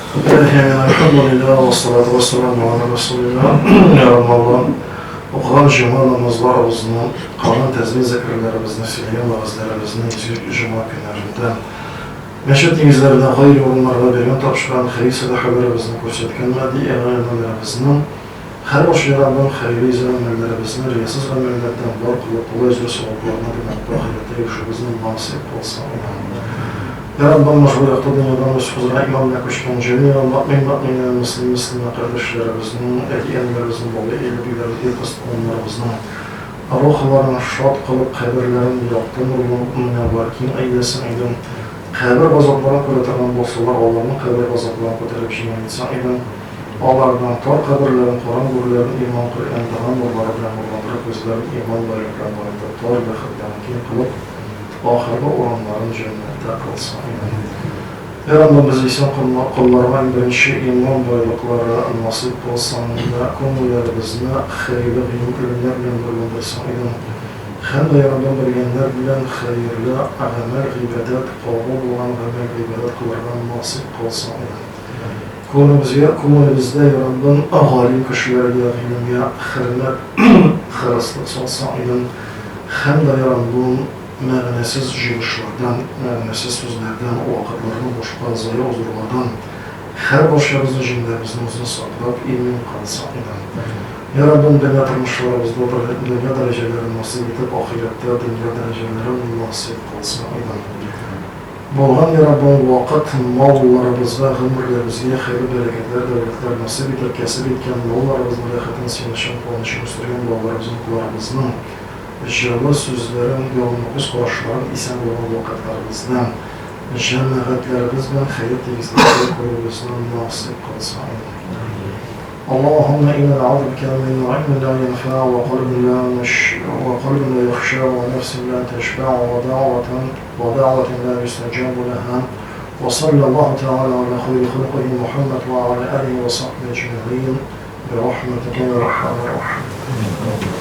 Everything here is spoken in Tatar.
Әлхәмдулилла, вассалату вассаламу аля расулилла. Я Раббым, укыган җомга намазларыбызны, кылган тәсбих зикерләребезне, сөйләгән вәгазьләребезне изге җомга көннәрендә мәчет нигезләренә, гайре урыннарда биргән тапшырган хәер сәдакаларыбызны, күрсәткән матди гамәлләребезне, һәрбер Я Раббым, хәерле изге гамәлләребезне риясыз гамәлләрдән бар кылып, тулы әҗер-савапларны белән ахирәттә ирешүебезне насыйп кылсын. Я Раббым, ошбу якты дөньядан үз хозурыңа иман белән күчкән җәмигъ мөэмин-мөэминә, мөслим-мөслимә кардәшләребезнең, әти-әниләребезнең, бабай-әбиләребезнең, ир-кыз туганнарыбызның рухларын шат кылып, каберләрен якты нурлы мөнәввәр киң әйләсәң иде. Кабер газапларын күрә торган булсалар, аларның кабер газапларын күтәреп җиңеләйтсәң иде. Аларның тар каберләрен, караңгы гүрләрен иман, Коръән, дога нурлары белән нурландырып, үзләрен иман байлыгы белән баетып, тар ләхетләрен киң кылып, ахыргы урыннарын җәннәттә кылсын иде. Йа Раббым, без исән колларга иң беренче иман байлыклары насыйп кылсаң да, күңелләребезне хәерле гыйлем-белемнәр белән нурландырсаң иде. Һәм дә, Йа Раббым, белгәннәр белән хәерле гамәл-гыйбадәт, кабул булган гамәл-гыйбадәт кылырга насыйп кылсаң иде. Күңелебезгә, күңелебездә, Йа Раббым, галим кешеләргә, гыйлемгә хөрмәт, хырыслык салсаң иде. Һәм дә, Йа Раббым, мәгънәсез җыелышлардан, мәгънәсез сүзләрдән, вакытларны бушка зая уздырулардан һәр барчабызны, җеннәребезне үзең саклап, имин кылсаң иде. Йа Раббым, дөнья тормышларыбызда дөнья дәрәҗәләрен насыйп итеп, ахирәттә дөнья дәрәҗәләрен насыйп кылсаң иде. Булган, йа Раббым, вакыт, малларыбызга, гомерләребезгә хәерле бәрәкәтләр, дәүләтләр насыйп итеп, кәсеп иткән малларыбызның рәхәтен, сөенечен, куанычын үстергән балаларыбызның, оныкларыбызның җылы сүзләрен, ягымлы күз карашларын исән булган вакытларыбызда җәмәгатьләребез белән хәер тигезлектә күрүебезне насыйп кылсаң иде. Аллаһумма инна нәгъузу бика мин гыйлмин ла янфа ва кальбин ла ва кальбин ла яхша ва нәфсин ла тәшба ва дәгъватин ва дәгъватин ла юстаҗабу лаһа. Ва саллаллаһу тәгалә аля хайри халкыһи Мухаммад ва аля алихи ва сахбихи әҗмәгыйн бирахматика я архамар рахимин.